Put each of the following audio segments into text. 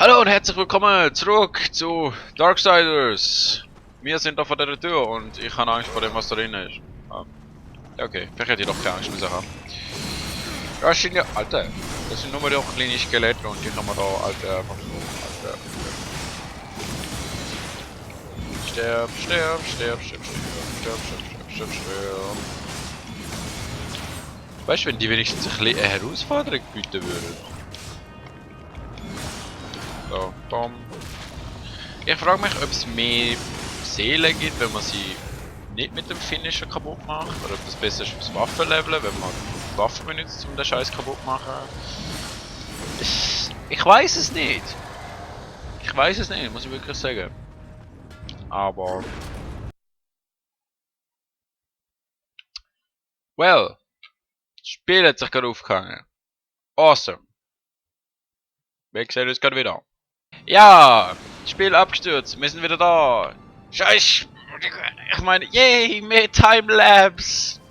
Hallo und herzlich willkommen zurück zu Darksiders. Wir sind da vor der Tür und ich habe Angst vor dem, was da drin ist. Ja, okay, vielleicht hätte ich doch keine Angst müssen haben. Ja, das sind ja, Alter, das sind nur die kleinen Skelette und die haben wir da, Alter, einfach so, Alter. Sterb, sterb, sterb, sterb, sterb, sterb, sterb, sterb, sterb. Weißt du, wenn die wenigstens ein bisschen eine Herausforderung bieten würden? So, komm. Ich frage mich, ob es mehr Seelen gibt, wenn man sie nicht mit dem Finisher kaputt macht, oder ob das besser ist fürs Waffenleveln, wenn man die Waffen benutzt, um den Scheiß kaputt zu machen. Ich weiß es nicht. Ich weiß es nicht, muss ich wirklich sagen. Aber... Well. Das Spiel hat sich gerade aufgehangen. Awesome. Wir sehen uns gerade wieder. Ja, Spiel abgestürzt, wir sind wieder da. Scheiß, ich meine, yay, mehr Timelapse.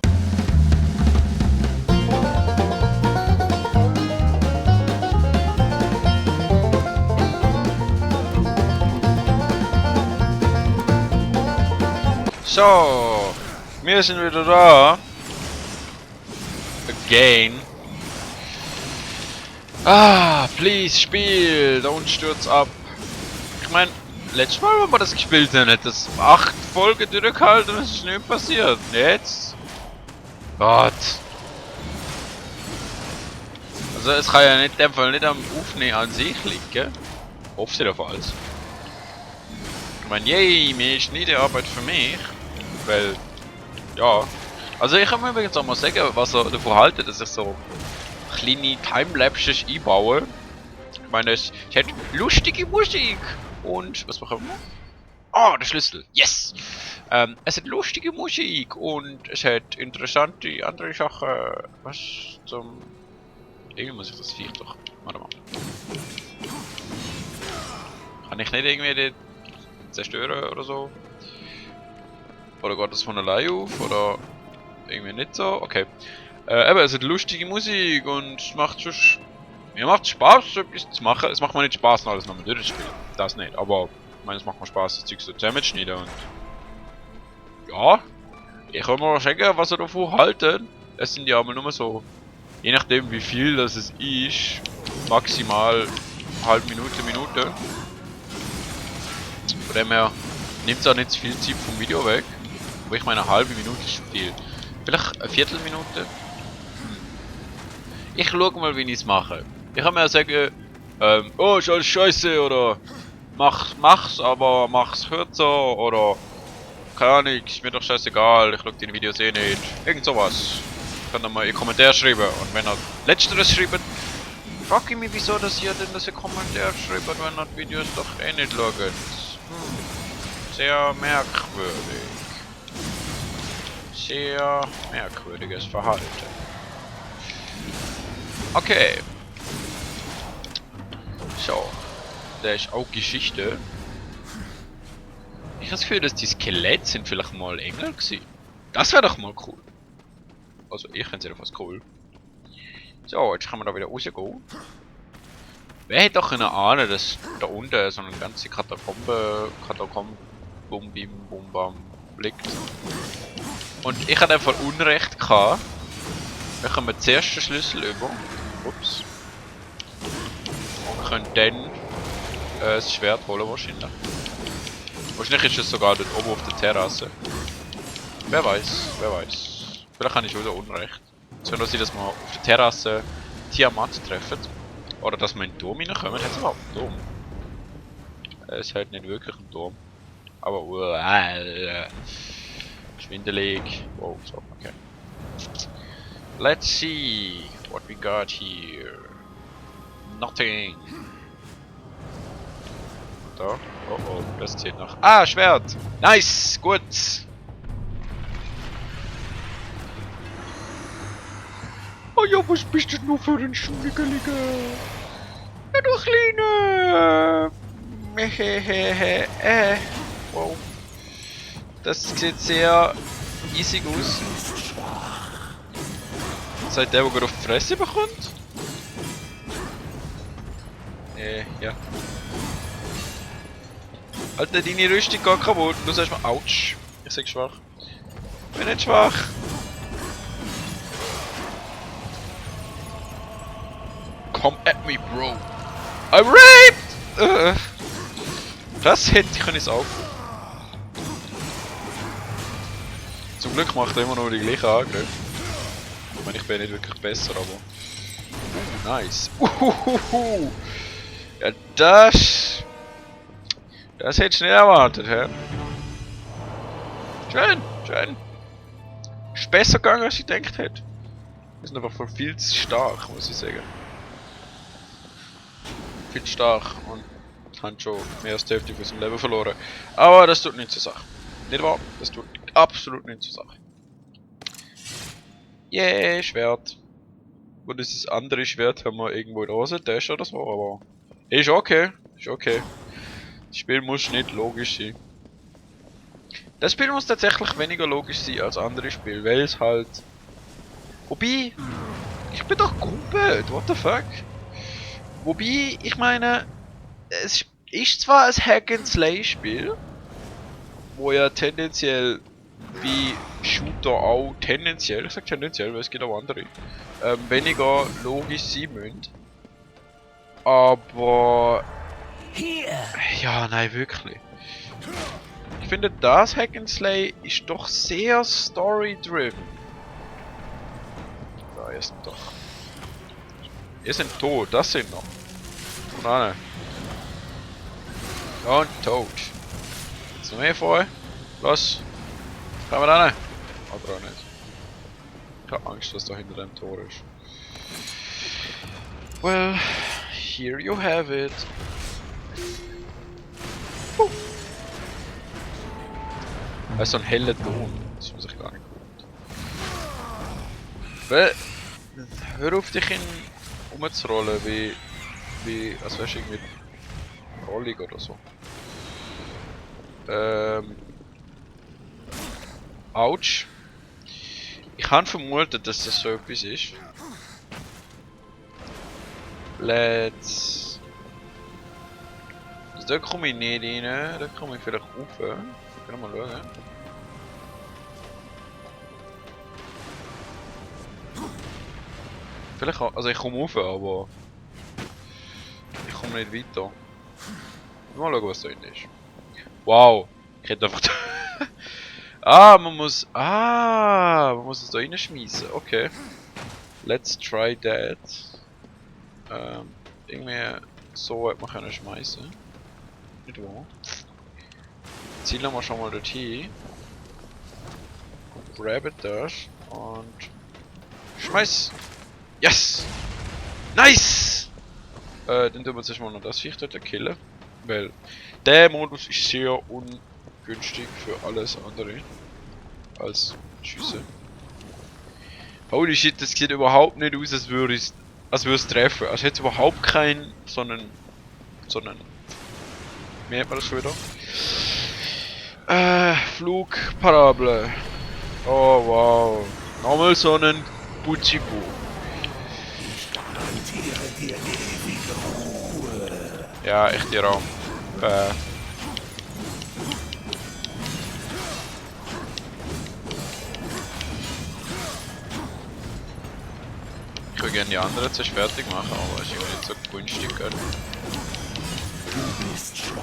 So, wir sind wieder da. Again. Ah, please, Spiel, don't stürz ab. Ich meine, letztes Mal, wo wir das gespielt haben, hat das 8 Folgen durchgehalten und es ist nichts passiert. Jetzt? Gott. Also es kann ja nicht, in dem Fall nicht am Aufnehmen an sich liegen. Hoffe jedenfalls. Ich meine, yay, mehr Schneidearbeit für mich. Weil, ja. Also ich kann mir übrigens auch mal sagen, was er davon haltet, dass ich so kleine Timelapses einbaue. Ich meine, es hat lustige Musik. Und, was machen wir? Oh, der Schlüssel. Yes! Es hat lustige Musik und es hat interessante andere Sachen. Was zum... Irgendwie muss ich das Viech doch... Warte mal. Kann ich nicht irgendwie den zerstören oder so? Oder geht das von allein auf? Oder irgendwie nicht so? Okay. Eben, es hat lustige Musik und es macht schon... Mir macht Spaß, etwas zu machen. Es macht mir nicht Spaß, alles nochmal durchzuspielen. Das nicht, aber ich meine, es macht mir Spaß, das Zeug so zusammenzuschneiden und... Ja, ich kann mal sagen, was ihr davon halten. Es sind ja nur so, je nachdem wie viel das es ist, maximal halbe Minute. Von dem her nimmt es auch nicht zu viel Zeit vom Video weg. Aber ich meine, eine halbe Minute ist viel. Vielleicht eine Viertelminute. Ich schaue mal, wie ich es mache. Ich kann mir ja sagen, oh, ist alles scheiße oder mach's, aber mach's kürzer oder keine Ahnung, ist mir doch scheißegal, ich schaue deine Videos eh nicht. Irgend sowas. Könnt ihr mal in den Kommentar schreiben. Und wenn ihr letzteres schreibt, frage ich mich, wieso dass ihr denn das in Kommentar schreibt, wenn ihr die Videos doch eh nicht schaut. Sehr merkwürdig. Sehr merkwürdiges Verhalten. Okay. So. Da ist auch Geschichte. Ich habe das Gefühl, dass die Skelette sind vielleicht mal Engel gewesen. Das wäre doch mal cool. Also ich finde es jedenfalls cool. So, jetzt kann man da wieder rausgehen. Wer hätte doch eine Ahnung, dass da unten so eine ganze Katakomb Bum Bim Bum Bam liegt. Und ich hatte einfach Unrecht gehabt. Wir kommen zuerst den Schlüssel über. Ups. Und können dann das Schwert holen wahrscheinlich. Wahrscheinlich ist es sogar dort oben auf der Terrasse. Wer weiß, wer weiß. Vielleicht habe ich schon wieder Unrecht. Es könnte auch sein, dass wir auf der Terrasse Tiamat treffen. Oder dass wir in den Turm reinkommen. Hat es überhaupt einen Turm? Es hat nicht wirklich einen Turm. Aber schwindelig. Wow, so, okay. Let's see what we got here. Nothing. Da. Oh oh, das zählt noch. Ah, Schwert! Nice! Gut! Oh ja, was bist du nur für ein Schnuckeliger? Ja, du Kleine! Wow. Das sieht sehr easy aus. Seid der, der gerade auf die Fresse bekommt? Ja. Alter, deine Rüstung geht kaputt. Du sagst mal, ouch. Ich sag schwach. Ich bin nicht schwach. Come at me, bro. I'm raped! Das hätte ich können auch. Zum Glück macht er immer nur die gleichen Angriffe. Ich meine, ich bin nicht wirklich besser, aber... nice. Ja, das hätte ich nicht erwartet, hä? Schön, schön. Ist besser gegangen, als ich gedacht hätte. Wir sind einfach viel zu stark, muss ich sagen. Viel zu stark und haben schon mehr als die Hälfte von unserem Leben verloren. Aber das tut nichts zur Sache. Nicht wahr? Das tut absolut nichts zur Sache. Yeah, Schwert. Und dieses andere Schwert haben wir irgendwo in der Hosentasche oder so, aber... Ist okay, ist okay. Das Spiel muss nicht logisch sein. Das Spiel muss tatsächlich weniger logisch sein als andere Spiele, weil es halt... Wobei... Ich bin doch gut, what the fuck? Wobei, ich meine... Es ist zwar ein Hack-and-Slay-Spiel, wo ja tendenziell wie Shooter auch tendenziell, ich sag tendenziell, weil es gibt auch andere, weniger logisch sein müssen. Aber... Ja, nein, wirklich. Ich finde, das Hack-and-Slay ist doch sehr story-driven. Da, ihr sind doch... Ihr sind tot, das sind noch. Nein. Und tot. Jetzt noch mehr vor euch. Los. Kommen wir da rein. Oder auch nicht. Ich habe Angst, dass da hinter dem Tor ist. Well, here you have it. Das ist so ein heller Ton. Das muss ich gar nicht gut. Weil, hör auf dich rumzurollen, wie als wärst du irgendwie rollig oder so. Autsch. Ich habe vermutet, dass das so etwas ist. Let's... Also da komme ich nicht rein, da komme ich vielleicht rauf. Können wir mal schauen. Vielleicht auch, also ich komme rauf, aber... Ich komme nicht weiter. Mal schauen, was da drin ist. Wow! Ich hätte einfach... man muss es da reinschmeißen. Okay. Let's try that. Irgendwie so hätte man können schmeißen. Nicht wahr? Zielen wir schon mal dorthin. Grab das und schmeiß! Yes! Nice! Dann tun wir zuerst mal noch das Viech dort killen. Weil der Modus ist sehr ungünstig für alles andere als Schüsse. Holy shit, das sieht überhaupt nicht aus, als würde es treffen. Als hätte es überhaupt keinen so einen wie nennt man das schon wieder? Flugparabel. Oh wow. Nochmal so einen Buchibu. Ja, echt die Raum. Ich würde gerne die anderen zuerst fertig machen, aber es ist irgendwie nicht so günstig. Gell? Du bist schwach.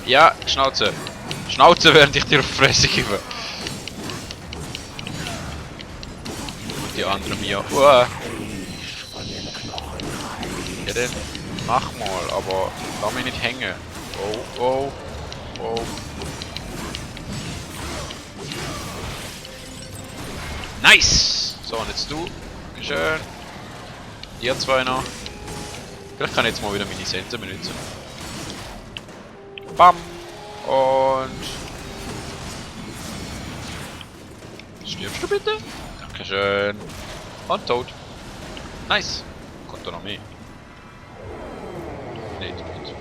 Ja, Schnauze. Schnauze, während ich dir auf die Fresse gebe. Und die anderen mir. Ja, dann mach mal, aber lass mich nicht hängen. Oh. Nice! So, und jetzt du. Schön. Ihr zwei noch. Vielleicht kann ich jetzt mal wieder meine Sense benutzen. Bam! Und... Stirbst du bitte? Dankeschön. Und tot. Nice. Kommt da noch mehr? Nicht gut.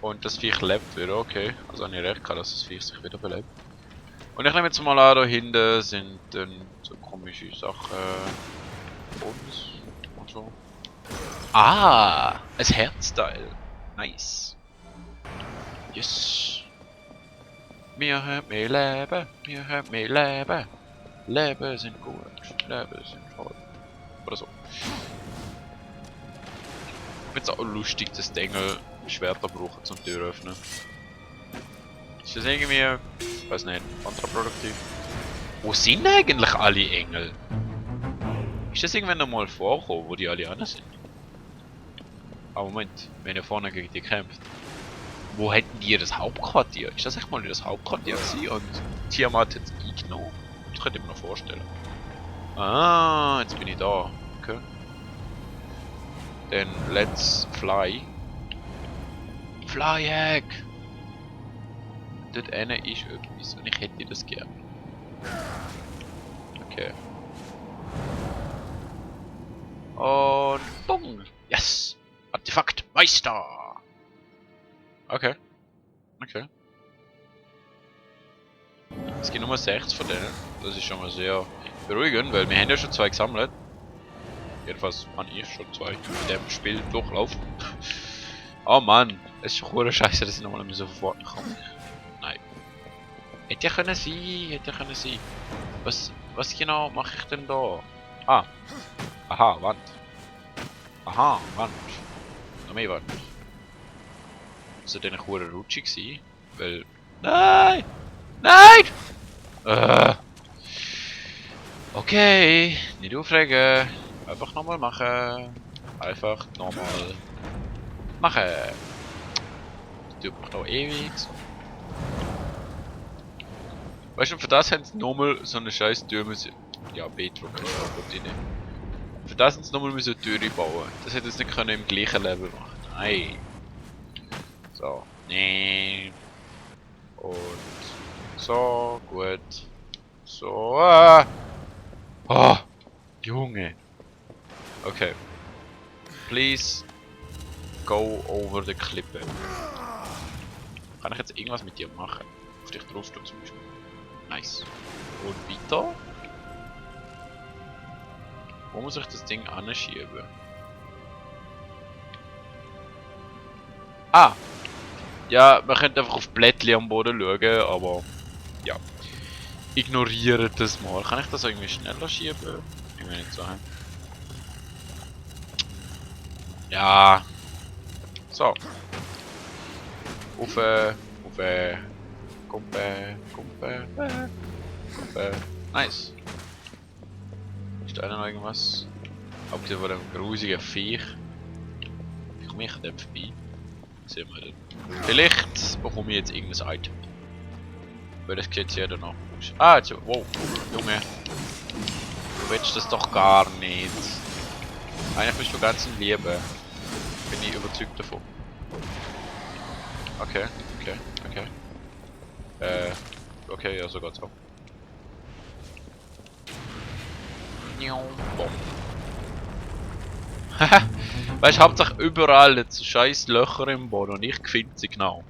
Und das Viech lebt wieder, okay. Also habe ich recht gehabt, dass das Viech sich wieder belebt. Und ich nehme jetzt mal an, da hinten sind dann so komische Sachen. Und so. Ah, ein Herzteil. Nice. Yes. Wir haben mehr Leben, wir haben mehr Leben. Leben sind gut, Leben sind toll. Oder so. Ich finde es auch lustig, dass die Engel Schwerter brauchen zum Tür öffnen. Ist das irgendwie, ich weiß nicht, kontraproduktiv? Wo sind eigentlich alle Engel? Ist das irgendwann nochmal vorgekommen, wo die alle anders sind? Ah, Moment, wenn ihr vorne gegen die kämpft. Wo hätten die das Hauptquartier? Ist das echt mal das Hauptquartier gewesen und Tiamat hat es eingenommen? Das könnte ich mir noch vorstellen. Ah, jetzt bin ich da. Okay. Dann let's fly. Fly Hack! Dort innen ist etwas und ich hätte das gerne. Okay. Und bumm! Yes! Artefakt Meister! Okay. Okay. Es gibt Nummer 6 von denen. Das ist schon mal sehr beruhigend, weil wir haben ja schon 2 gesammelt. Jedenfalls habe ich schon 2 in dem Spiel durchlaufen. Oh Mann, es ist schon scheiße, dass ich nochmal so sofort komme. Nein. Hätte ja können sein, hätte ja können sein. Was genau mache ich denn da? Ah. Aha, Wand. Aha, Wand. Noch mehr Wand. Das war dann eine Rutsche gewesen, weil... Nein! Nein! Okay, nicht aufregen. Einfach nochmal machen. Einfach nochmal machen. Das tut mich noch ewig. Weißt du, für das haben sie nochmal so eine scheiß Tür müssen. Ja, B-Druck ist auch gut rein. Für das haben sie nochmal eine Tür bauen. Das hätte es nicht können im gleichen Level machen. Nein. So. Nee. Und so, gut. So. Ah. Oh, Junge. Okay. Please go over the Klippe. Kann ich jetzt irgendwas mit dir machen? Auf dich draufstehen zum Beispiel. Nice. Und weiter? Wo muss ich das Ding anschieben? Ah! Ja, man könnte einfach auf Blättchen am Boden schauen, aber ja. Ignoriere das mal. Kann ich das irgendwie schneller schieben? Ich will nicht sagen. Ja. So. Auf, Kumpe. Nice. Ist da noch irgendwas? Abgesehen von dem grusigen Viech. Ich komme ich an dem vorbei. Sehen wir dann. Vielleicht bekomme ich jetzt irgendein Item. Weil das sieht ja dann noch aus. Ah, jetzt, wow, Junge. Du willst das doch gar nicht. Eigentlich bist du ganz in Liebe. Bin ich überzeugt davon. Okay. Okay, ja, sogar so. Haha, weißt du, hauptsächlich überall jetzt scheiß Löcher im Boden und ich finde sie genau.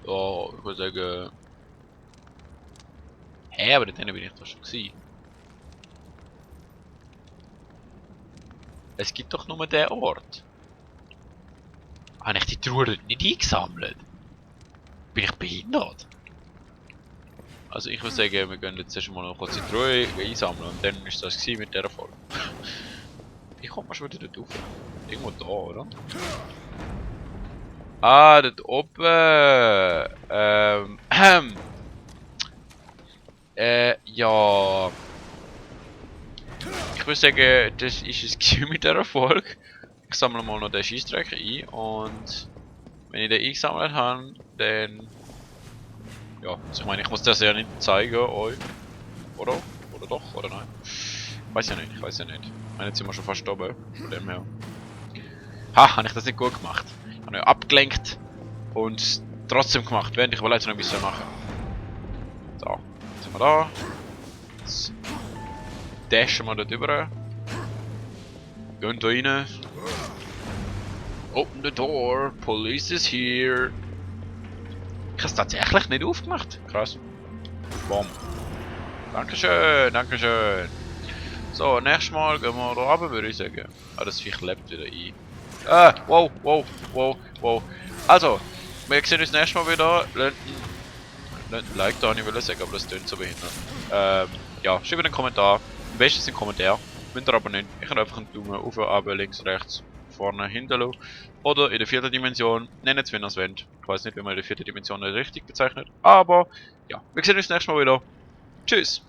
Ja, ich würde sagen. Hä, aber dort bin ich doch schon gewesen. Es gibt doch nur den Ort. Habe ich die Truhe dort nicht eingesammelt? Bin ich behindert? Also ich würde sagen, wir gehen jetzt erstmal noch kurz die Truhe einsammeln und dann ist das mit dieser Folge. Wie kommt man schon wieder dort rauf? Irgendwo da, oder? Ah, dort oben. Ja. Ich würde sagen, das ist es mit dieser Folge. Ich sammle mal noch den Scheissdreck ein und wenn ich den eingesammelt habe, dann... Ja, also ich meine, ich muss das ja nicht zeigen euch. Oder? Oder doch? Oder nein? Ich weiß ja nicht. Ich meine, jetzt sind wir schon fast oben. Von dem her. Ha, habe ich das nicht gut gemacht. Ich habe ja abgelenkt und trotzdem gemacht, während ich überlegt noch ein bisschen machen. So, jetzt sind wir da. Jetzt dashen wir dort rüber. Gehen da rein. Open the door, police is here. Ich habe es tatsächlich nicht aufgemacht. Krass. Bom. Dankeschön, Dankeschön. So, nächstes Mal gehen wir da runter, würde ich sagen. Ah, das Viech lebt wieder ein. Wow, wow, wow, wow. Also, wir sehen uns nächstes Mal wieder. Lasst ein Like da, ich will sagen, aber das tönt so behindert. Ja, schreibt einen Kommentar. Am besten sind Kommentar. Müsst ihr aber nicht. Ich kann einfach einen Daumen auf, runter, links, rechts, vorne, hinten lassen. Oder in der 4. Dimension. Nennt es, wenn ihr es wollt. Ich weiß nicht, wie man in der 4. Dimension richtig bezeichnet. Aber, ja, wir sehen uns nächstes Mal wieder. Tschüss!